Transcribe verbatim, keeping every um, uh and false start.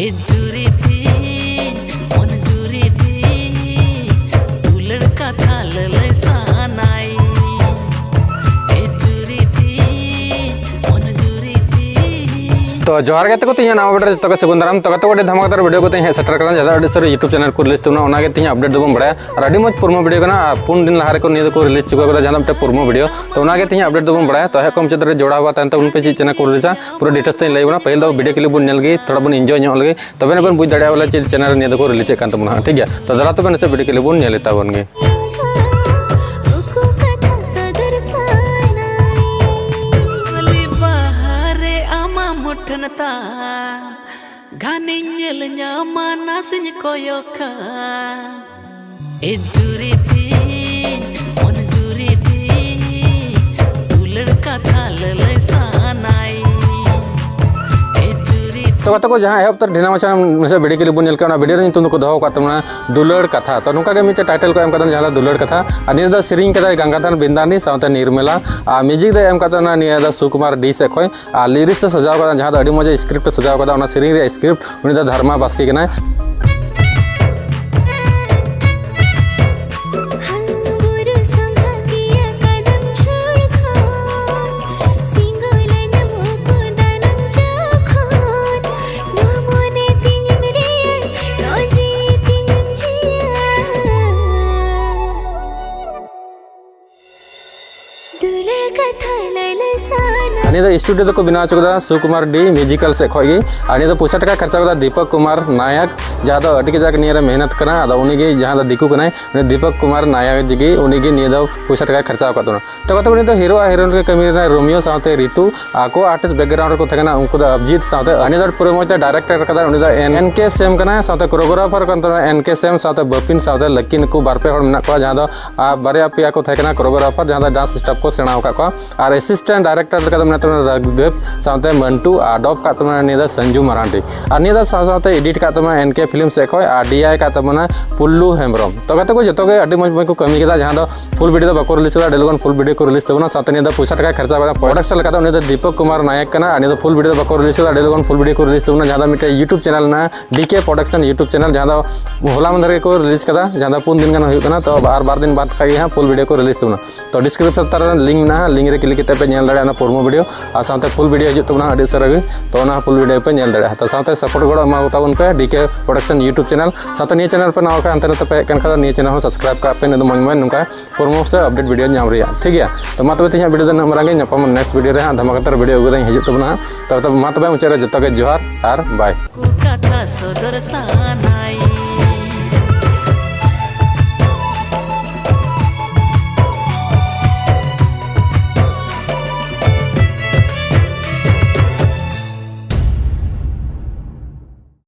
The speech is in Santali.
ᱮ ᱡᱩᱨᱤ ᱛᱤᱧ, ᱢᱚᱱ ᱡᱩᱨᱤ ᱛᱤᱧ, ᱫᱩᱞᱟᱹᱲ ᱠᱟᱛᱷᱟ ᱞᱟᱹᱞᱟᱹᱭ ᱥᱟᱱᱟᱭ᱾ ᱮ ᱡᱩᱨᱤ ᱛᱤᱧ, ᱢᱚᱱ ᱡᱩᱨᱤ ᱛᱤᱧ᱾ ᱛᱚ ᱡᱚᱦᱟᱨ ᱜᱟᱛᱮ ᱠᱚ, ᱛᱮᱦᱮᱧ ᱱᱟᱣᱟ video ᱨᱮ ᱡᱚᱛᱚ ᱠᱚ ᱥᱟᱹᱜᱩᱱ ᱫᱟᱨᱟᱢ᱾ ᱛᱚ ᱜᱟᱛᱮ ᱠᱚ, ᱟᱹᱰᱤ ᱫᱷᱟᱢᱟᱠᱟᱫᱟᱨ video ᱠᱟᱛᱮ ᱤᱧ ᱦᱮᱡ ᱥᱮᱴᱮᱨ ᱠᱟᱱᱟ, ᱡᱟᱦᱟᱸ ᱫᱚ ᱟᱹᱰᱤ ᱩᱥᱟᱹᱨᱟ YouTube channel ᱠᱚ release ᱛᱟᱵᱚᱱᱟ, ᱚᱱᱟᱜᱮ ᱛᱮᱦᱮᱧ update ᱫᱚᱵᱚᱱ ᱵᱟᱲᱟᱭᱟ᱾ ᱟᱨ ᱟᱹᱰᱤ ᱢᱚᱡᱽ promo video ᱠᱟᱱᱟ, ᱟᱨ ᱯᱩᱱ ᱫᱤᱱ ᱞᱟᱦᱟ ᱨᱮᱠᱚ ᱱᱤᱭᱟᱹ ᱫᱚᱠᱚ release ᱪᱩᱠᱟᱹᱣ ᱠᱟᱫᱟ, ᱡᱟᱦᱟᱸ ᱫᱚ ᱢᱤᱫᱴᱮᱱ promo video᱾ ᱛᱚ ᱚᱱᱟᱜᱮ ᱛᱮᱦᱮᱧ update ᱫᱚᱵᱚᱱ ᱵᱟᱲᱟᱭᱟ᱾ ᱛᱚ ᱮᱦᱚᱵ ᱠᱷᱚᱱ ᱢᱩᱪᱟᱹᱫ ᱫᱷᱟᱹᱨᱤᱡ ᱡᱚᱲᱟᱣ ᱟᱠᱟᱱ ᱛᱟᱵᱚᱱ ᱯᱮ, ᱪᱮᱫ channel ᱠᱚ release ᱟ, ᱯᱩᱨᱟᱹ details ᱛᱮᱧ ᱞᱟᱹᱭ ᱟᱵᱚᱱᱟ᱾ ᱯᱟᱹᱦᱤᱞ ᱫᱚ video clip ᱵᱚᱱ ᱧᱮᱞ ᱞᱮᱜᱮ, ᱛᱷᱚᱲᱟ ᱵᱚᱱ enjoy ᱧᱚᱜ ᱞᱮᱜᱮ, ᱛᱚᱵᱮ ᱟᱹᱱᱤᱡ ᱵᱚᱱ ᱵᱩᱡᱽ ᱫᱟᱲᱮᱭᱟᱜᱼᱟ ᱵᱚᱞᱮ ᱪᱮᱫ channel ᱨᱮ ᱱᱤᱭᱟᱹ ᱫᱚᱠᱚ release ᱮᱫ ᱠᱟᱱ ᱛᱟᱵᱚᱱᱟ ᱦᱟᱸᱜ, ᱴᱷᱤᱠ ᱜᱮᱭᱟ? ᱛᱚ ᱫᱮᱞᱟ ᱛᱚᱵᱮ ᱱᱟᱥᱮ video clip ᱵᱚᱱ ᱧᱮᱞ ᱛᱟᱵᱚᱱ ᱜᱮ᱾ ᱩᱠᱩ ᱠᱟᱛᱷᱟ ᱥᱚᱫᱚᱨ ᱥᱟᱱᱟᱭ᱾ ᱠᱟᱹᱞᱤ ᱵᱟᱦᱟ ᱨᱮ ᱟᱢᱟᱜ ᱢᱩᱴᱷᱟᱹᱱ ᱛᱟᱢ, ᱜᱷᱟᱱᱮᱧ ᱧᱮᱞ ᱧᱟᱢᱟ ᱱᱟᱥᱮᱧ ᱠᱚᱭᱚᱜ ᱠᱷᱟᱱ᱾ ᱮ ᱡᱩᱨᱤ ᱛᱤᱧ, ᱢᱚᱱ ᱡᱩᱨᱤ ᱛᱤᱧ, ᱫᱩᱞᱟᱹᱲ ᱠᱟᱛᱷᱟ ᱞᱟᱹᱞᱟᱹᱭ ᱥᱟᱱᱟᱭ᱾ ᱮ ᱡᱩᱨᱤ ᱛᱚ ᱜᱟᱛᱮ ᱠᱚ, ᱡᱟᱦᱟᱸ ᱮᱦᱚᱵ ᱩᱛᱟᱹᱨ ᱰᱷᱮᱨ ᱢᱟᱪᱷᱟ ᱢᱤᱫᱴᱮᱱ video clip ᱵᱚᱱ ᱧᱮᱞ ᱠᱮᱫᱟ, ᱚᱱᱟ video ᱨᱮᱱᱟᱜ ᱧᱩᱛᱩᱢ ᱫᱚᱠᱚ ᱫᱚᱦᱚ ᱟᱠᱟᱫ ᱛᱟᱵᱚᱱᱟ ᱫᱩᱞᱟᱹᱲ ᱠᱟᱛᱷᱟ᱾ ᱛᱚ ᱱᱚᱝᱠᱟ ᱜᱮ ᱢᱤᱫᱴᱮᱱ title ᱠᱚ ᱮᱢ ᱠᱟᱫᱟ, ᱡᱟᱦᱟᱸ ᱫᱚ ᱫᱩᱞᱟᱹᱲ ᱠᱟᱛᱷᱟ᱾ ᱟᱨ ᱱᱤᱭᱟᱹ ᱫᱚ ᱥᱮᱨᱮᱧ ᱠᱟᱫᱟᱭ ᱜᱟᱝᱜᱟᱫᱷᱟᱨ ᱵᱤᱱᱫᱟᱱᱤ ᱥᱟᱶᱛᱮ ᱱᱤᱨᱢᱮᱞᱟ, ᱟᱨ music ᱫᱚᱭ ᱮᱢ ᱠᱟᱫ ᱛᱟᱵᱚᱱᱟ ᱱᱤᱭᱟᱹ ᱫᱚ ᱥᱩᱠᱩᱢᱟᱨ ᱰᱤ ᱥᱮᱫ ᱠᱷᱚᱱ᱾ ᱟᱨ lyrics ᱫᱚ ᱥᱟᱡᱟᱣ ᱠᱟᱫᱟ, ᱡᱟᱦᱟᱸ ᱫᱚ ᱟᱹᱰᱤ ᱢᱚᱡᱽ script ᱮ ᱥᱟᱡᱟᱣ ᱠᱟᱫᱟ, ᱚᱱᱟ ᱥᱮᱨᱮᱧ ᱨᱮᱭᱟᱜ script ᱩᱱᱤ ᱫᱚ ᱫᱷᱟᱨᱢᱟ ᱵᱟᱥᱠᱮ ᱠᱟᱱᱟᱭ᱾ ᱵᱩᱨᱩ ᱥᱚᱸᱜᱷᱟ ᱜᱮᱭᱟ ᱠᱟᱫᱟᱢ ᱡᱷᱩᱲ ᱠᱷᱚᱱ, ᱥᱤᱸᱜᱚᱞ ᱧᱟᱢᱚᱜ ᱫᱟᱱᱟᱝ ᱡᱚᱠᱷᱚᱱ, ᱱᱚᱣᱟ ᱢᱚᱱᱮ ᱛᱤᱧᱮᱢ ᱨᱮᱭᱟᱲ, ᱱᱚᱣᱟ ᱡᱤᱣᱤ ᱛᱤᱧᱮᱢ ᱡᱤᱭᱟ᱾ ᱫᱩᱞᱟᱹᱲ ᱠᱟᱛᱷᱟ ᱞᱟᱹᱞᱟᱹᱭ ᱥᱟᱱᱟ᱾ ᱟᱨ ᱱᱤᱭᱟᱹ ᱫᱚ studio ᱫᱚᱠᱚ ᱵᱮᱱᱟᱣ ᱦᱚᱪᱚ ᱠᱟᱫᱟ ᱥᱩᱠᱩᱢᱟᱨ ᱰᱤ musical ᱥᱮᱫ ᱠᱷᱚᱱ ᱜᱮ᱾ ᱟᱨ ᱱᱤᱭᱟᱹ ᱫᱚ ᱯᱚᱭᱥᱟ ᱴᱟᱠᱟ ᱠᱷᱚᱨᱪᱟ ᱠᱟᱫᱟ ᱫᱤᱯᱚᱠ ᱠᱩᱢᱟᱨ ᱱᱟᱭᱟᱠ, ᱡᱟᱦᱟᱸ ᱫᱚ ᱟᱹᱰᱤ ᱠᱟᱡᱟᱠ ᱱᱤᱭᱟᱹ ᱨᱮ ᱢᱮᱦᱱᱚᱛ ᱠᱟᱱᱟ᱾ ᱟᱫᱚ ᱩᱱᱤ ᱜᱮ ᱡᱟᱦᱟᱸ ᱫᱚ ᱫᱤᱠᱩ ᱠᱟᱱᱟᱭ, ᱩᱱᱤ ᱫᱤᱯᱚᱠ ᱠᱩᱢᱟᱨ ᱱᱟᱭᱟᱠ ᱡᱤ ᱜᱮ, ᱩᱱᱤ ᱜᱮ ᱱᱤᱭᱟᱹ ᱫᱚ ᱯᱚᱭᱥᱟ ᱴᱟᱠᱟᱭ ᱠᱷᱚᱨᱪᱟ ᱟᱠᱟᱫ ᱛᱟᱵᱚᱱᱟ᱾ ᱛᱚ ᱜᱟᱛᱮ ᱠᱚ, ᱱᱤᱭᱟᱹ ᱫᱚ hero ᱟᱨ heroine ᱨᱮ ᱠᱟᱹᱢᱤ ᱨᱮᱱᱟᱜ ᱨᱳᱢᱤᱭᱳ ᱥᱟᱶᱛᱮ ᱨᱤᱛᱩ, ᱟᱨ co-artist background ᱨᱮᱠᱚ ᱛᱟᱦᱮᱸ ᱠᱟᱱᱟ, ᱩᱱᱠᱩ ᱫᱚ ᱚᱵᱷᱤᱡᱤᱛ ᱥᱟᱶᱛᱮ᱾ ᱟᱨ ᱱᱤᱭᱟᱹ ᱫᱚ ᱯᱩᱨᱟᱹ ᱢᱚᱡᱽ ᱛᱮ director ᱠᱟᱫᱟ, ᱩᱱᱤ ᱫᱚ ᱮᱱ ᱠᱮ ᱥᱮᱢ ᱠᱟᱱᱟᱭ, ᱥᱟᱶᱛᱮ choreographer ᱠᱟᱱ ᱛᱟᱵᱚᱱᱟ ᱮᱱ ᱠᱮ ᱥᱮᱢ, ᱥᱟᱶᱛᱮ ᱵᱟᱯᱤᱱ ᱥᱟᱶᱛᱮ ᱞᱟᱹᱠᱤ, ᱱᱩᱠᱩ ᱵᱟᱨ ᱯᱮ ᱦᱚᱲ ᱢᱮᱱᱟᱜ ᱠᱚᱣᱟ, ᱡᱟᱦᱟᱸ ᱫᱚ ᱟᱨ ᱵᱟᱨᱭᱟ ᱯᱮᱭᱟ ᱠᱚ ᱛᱟᱦᱮᱸ ᱠᱟᱱᱟ choreographer, ᱡᱟᱦᱟᱸ ᱫᱚ dance step ᱠᱚ ᱥᱮᱬᱟ ᱟᱠᱟᱫ ᱠᱚᱣᱟ᱾ ᱟᱨ assistant director ᱞᱮᱠᱟ ᱫᱚ ᱢᱮᱱᱟᱭ ᱨᱟᱜᱽᱫᱮᱵ ᱥᱟᱶᱛᱮ ᱢᱟᱱᱴᱩ, ᱟᱨ ᱰᱚᱵ ᱠᱟᱜ ᱛᱟᱵᱚᱱᱟ ᱱᱤᱭᱟᱹ ᱫᱚ ᱥᱟᱱᱡᱩ ᱢᱟᱨᱟᱱᱰᱤ, ᱟᱨ ᱱᱤᱭᱟᱹ ᱫᱚ ᱥᱟᱶ ᱥᱟᱶᱛᱮ ᱮᱰᱤᱴ ᱠᱟᱜ ᱛᱟᱵᱚᱱᱟ ᱮᱱ ᱠᱮ ᱯᱷᱤᱞᱢ ᱥᱮᱫ ᱠᱷᱚᱱ, ᱟᱨ ᱰᱤ ᱟᱭ ᱠᱟᱜ ᱛᱟᱵᱚᱱᱟ ᱯᱩᱞᱞᱩ ᱦᱮᱢᱵᱨᱚᱢ᱾ ᱛᱚ ᱜᱟᱛᱮ ᱠᱚ, ᱡᱚᱛᱚ ᱜᱮ ᱟᱹᱰᱤ ᱢᱚᱡᱽ ᱢᱚᱡᱽ ᱠᱚ ᱠᱟᱹᱢᱤ ᱠᱮᱫᱟ, ᱡᱟᱦᱟᱸ ᱫᱚ ᱯᱷᱩᱞ ᱵᱷᱤᱰᱤᱭᱳ ᱫᱚ ᱵᱟᱠᱚ ᱨᱤᱞᱤᱡᱽ ᱠᱟᱫᱟ, ᱟᱹᱰᱤ ᱞᱚᱜᱚᱱ ᱯᱷᱩᱞ ᱵᱷᱤᱰᱤᱭᱳ ᱠᱚ ᱨᱤᱞᱤᱡᱽ ᱛᱟᱵᱚᱱᱟ᱾ ᱥᱟᱶᱛᱮ ᱱᱤᱭᱟᱹ ᱫᱚ ᱯᱚᱭᱥᱟ ᱴᱟᱠᱟ ᱠᱷᱚᱨᱪᱟ ᱠᱟᱫᱟ, ᱯᱨᱚᱰᱟᱠᱥᱚᱱ ᱞᱮᱠᱟ ᱫᱚ ᱩᱱᱤ ᱫᱚ ᱫᱤᱯᱚᱠ ᱠᱩᱢᱟᱨ ᱱᱟᱭᱚᱠ ᱠᱟᱱᱟ, ᱟᱨ ᱱᱤᱭᱟᱹ ᱫᱚ ᱯᱷᱩᱞ ᱵᱷᱤᱰᱤᱭᱳ ᱫᱚ ᱵᱟᱠᱚ ᱨᱤᱞᱤᱡᱽ ᱠᱟᱫᱟ, ᱟᱹᱰᱤ ᱞᱚᱜᱚᱱ ᱯᱷᱩᱞ ᱵᱷᱤᱰᱤᱭᱳ ᱠᱚ ᱨᱤᱞᱤᱡᱽ ᱛᱟᱵᱚᱱᱟ, ᱡᱟᱦᱟᱸ ᱫᱚ ᱢᱤᱫᱴᱮᱱ YouTube ᱪᱮᱱᱮᱞ ᱢᱮᱱᱟᱜᱼᱟ, ᱰᱤ ᱠᱮ ᱯᱨᱚᱰᱟᱠᱥᱚᱱ YouTube ᱪᱮᱱᱮᱞ, ᱡᱟᱦᱟᱸ ᱫᱚ ᱦᱚᱞᱟ ᱢᱟᱫᱷᱮᱨ ᱜᱮᱠᱚ ᱨᱤᱞᱤᱡᱽ ᱠᱟᱫᱟ, ᱡᱟᱦᱟᱸ ᱫᱚ ᱯᱩᱱ ᱫᱤᱱ ᱜᱟᱱ ᱦᱩᱭᱩᱜ ᱠᱟᱱᱟ᱾ ᱛᱚ ᱟᱨ ᱵᱟᱨ ᱫᱤᱱ ᱵᱟᱫ ᱠᱷᱟᱡ ᱜᱮ ᱦᱟᱸᱜ ᱯᱷᱩᱞ ᱵᱷᱤᱰᱤᱭᱳ ᱠᱚ ᱨᱤᱞᱤᱡᱽ ᱛᱟᱵᱚᱱᱟ᱾ ᱛᱚ ᱰᱤᱥᱠᱨᱤᱯᱥᱚᱱ ᱨᱮ ᱞᱤᱝᱠ ᱢᱮᱱᱟᱜᱼᱟ, ᱞᱤᱝᱠ ᱨᱮ ᱠᱞᱤᱠ ᱠᱟᱛᱮ ᱯᱮ ᱧᱮᱞ ᱫᱟᱲᱮᱭᱟᱜᱼᱟ ᱚᱱᱟ ᱯᱨᱳᱢᱳ ᱵᱷᱤᱰᱤᱭᱳ, ᱟᱨ ᱥᱟᱶᱛᱮ ᱯᱷᱩᱞ ᱵᱷᱤᱰᱤᱭᱳ ᱦᱤᱡᱩᱜ ᱛᱟᱵᱚᱱᱟ ᱟᱹᱰᱤ ᱩᱥᱟᱹᱨᱟ ᱜᱮ᱾ ᱛᱚ ᱚᱱᱟ ᱯᱷᱩᱞ ᱵᱷᱤᱰᱤᱭᱳ ᱯᱮ ᱧᱮᱞ ᱫᱟᱲᱮᱭᱟᱜᱼᱟ᱾ ᱛᱚ ᱥᱟᱶᱛᱮ ᱥᱟᱯᱳᱨᱴ ᱜᱚᱲᱚ ᱮᱢᱟ ᱠᱚ ᱛᱟᱵᱚᱱ ᱯᱮ ᱰᱤ ᱠᱮ ᱯᱨᱚᱰᱟᱠᱥᱚᱱ YouTube ᱪᱮᱱᱮᱞ᱾ ᱥᱟᱶᱛᱮ ᱱᱤᱭᱟᱹ ᱪᱮᱱᱮᱞ ᱯᱮ ᱱᱟᱣᱟ ᱠᱷᱟᱱ ᱦᱟᱱᱛᱮ ᱱᱟᱛᱮ ᱯᱮ ᱦᱮᱡ ᱠᱟᱱ ᱠᱷᱟᱱ ᱫᱚ ᱱᱤᱭᱟᱹ ᱪᱮᱱᱮᱞ ᱦᱚᱸ ᱥᱟᱵᱥᱠᱨᱟᱭᱤᱵ ᱠᱟᱜ ᱯᱮ, ᱤᱱᱟᱹ ᱫᱚ ᱢᱚᱡᱽ ᱢᱚᱡᱽ ᱱᱚᱝᱠᱟ ᱯᱨᱳᱢᱳ ᱥᱮ ᱟᱯᱰᱮᱴ ᱵᱷᱤᱰᱤᱭᱳ ᱧᱟᱢ ᱨᱮᱭᱟᱜ, ᱴᱷᱤᱠ ᱜᱮᱭᱟ? ᱛᱚ ᱢᱟ ᱛᱚᱵᱮ ᱛᱮᱦᱮᱧᱟᱜ ᱵᱷᱤᱰᱤᱭᱳ ᱫᱚ ᱤᱱᱟᱹᱜ ᱢᱟᱨᱟᱝ ᱜᱮ, ᱧᱟᱯᱟᱢ ᱱᱮᱠᱥᱴ ᱵᱷᱤᱰᱤᱭᱳ ᱨᱮ ᱦᱟᱸᱜ, ᱫᱷᱟᱢᱟᱠᱟᱫᱟᱨ ᱵᱷᱤᱰᱤᱭᱳ ᱟᱹᱜᱩ ᱠᱟᱛᱮᱧ ᱦᱤᱡᱩᱜ ᱛᱟᱵᱚᱱᱟ ᱦᱟᱸᱜ᱾ ᱛᱚᱵᱮ ᱛᱚᱵᱮ ᱢᱟ ᱛᱚᱵᱮ ᱢᱩᱪᱟᱹᱫ ᱨᱮ ᱡᱚᱛᱚ ᱜᱮ ᱡᱚᱦᱟᱨ ᱟᱨ ᱵᱟᱭ᱾ ᱠᱟᱛᱷᱟ ᱥᱚᱫᱚᱨ ᱥᱟᱱᱟᱭ